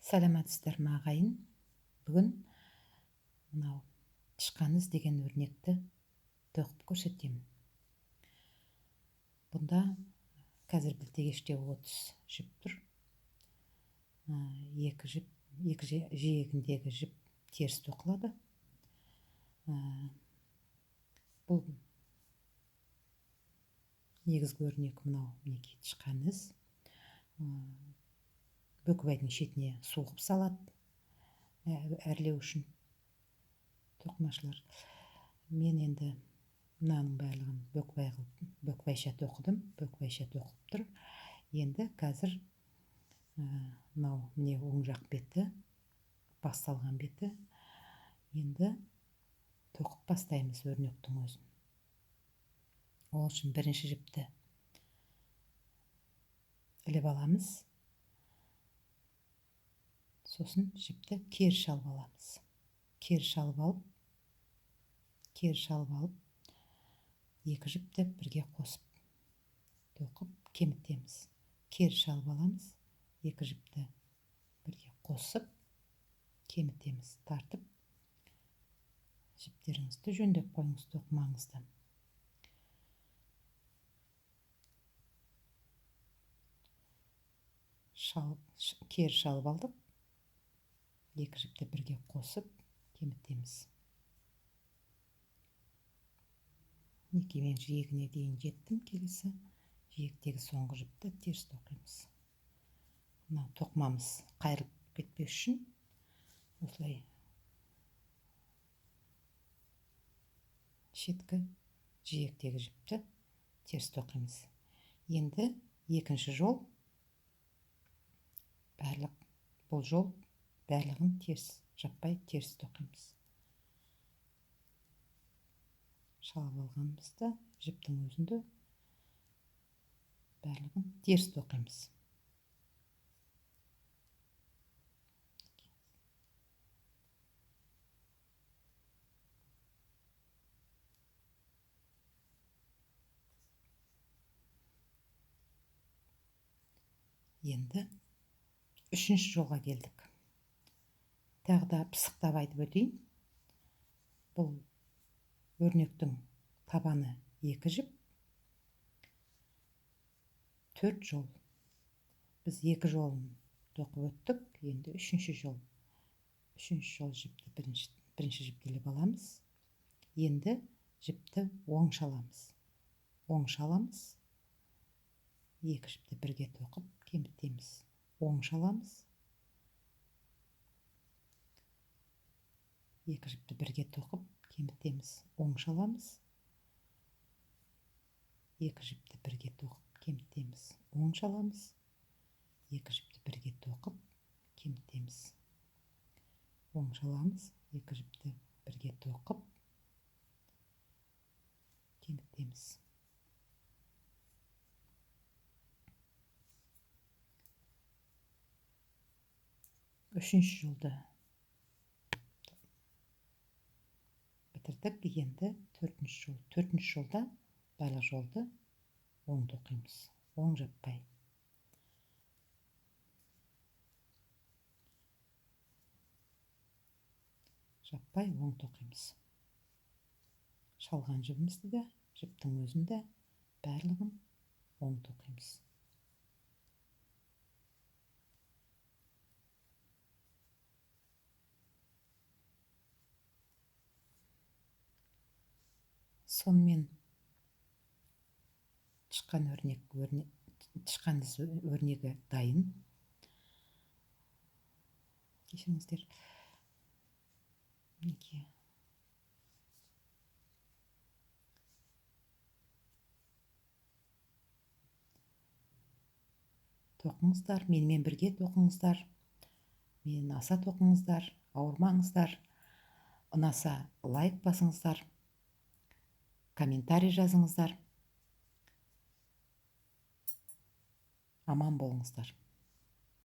Саламатсыздар ма, ағайын? Бүгін мынау тышқан із деген өрнекті тоқып көрсетемін. Бұнда қазір білтегеште 30 жіп тұр. Екі жіп, екі жиегіндегі жіп теріс тоқылады. Бұл негізгі өрнек мынау, мінекей, тышқан із. Бөкібайдың шетіне суғып салады әрлеу үшін тоқымашылар. Мен енді мынаның барлығын бөкібай қылып, бөкібайша тоқыдым, бөкібайша тоқылып тұр. Енді қазір мынау міне оң жақ беті, басталған беті. Енді тоқып бастаймыз өрнектің өзін. Ол үшін бірінші жіпті іліп аламыз. Сосын жіпті кері шалып аламыз. Кері шалып алып, кері шалып алып, екі жіпті бірге қосып тоқып кемітеміз. Кері шалып аламыз, екі жіпті бірге қосып кемітеміз. Тартып жіптеріңізді жөндеп қойыңыз тоқымаңызды. Кері шалып алдық. Екі жіпті бірге қосып кемітеміз. Мінекей, мен жиегіне дейін жеттім. Келесі жиектегі соңғы жіпті теріс тоқимыз. Мынау тоқымамыз қайырылып кетпес үшін осылай шеткі жиектегі жіпті теріс тоқимыз. Енді екінші жол, барлық бұл жол барлығын теріс, жаппай теріс тоқимыз. Шалып алғанымызда жіптің өзінде барлығын теріс тоқимыз. Енді үшінші жолға келдік. Тағы да пысықтап айтып өтейін. Бұл өрнектің табаны екі жіп, 4 жол. Біз екі жолын тоқып өттік. Енді үшінші жол. Үшінші жол жіпті бірінші жіпті іліп аламыз. Енді жіпті оң шаламыз. Оң шаламыз. Екі жіпті бірге тоқып кемітеміз. Оң шаламыз. Екі жіпті бірге тоқып кемітеміз. Оң шаламыз. Екі жіпті бірге тоқып кемітеміз. Оң шаламыз. Екі жіпті бірге тоқып кемітеміз. Оң шаламыз. Екі жіпті бірге тоқып кемітеміз. Үшінші жолды бітірдік. Енді төртінші жол. Төртінші жолда барлық жолды оң тоқимыз. Оң жаппай. Жаппай оң тоқимыз. Шалған жібімізді де, жіптің өзін де барлығын оң тоқимыз. Сонымен тышқан өрнек, тышқан із өрнегі дайын. Кешіріңіздер. Мінекей. Тоқыңыздар, менімен бірге тоқыңыздар, менен аса тоқыңыздар, ауырмаңыздар, ұнаса лайк басыңыздар, комментарий жазыңыздар. Аман болыңыздар.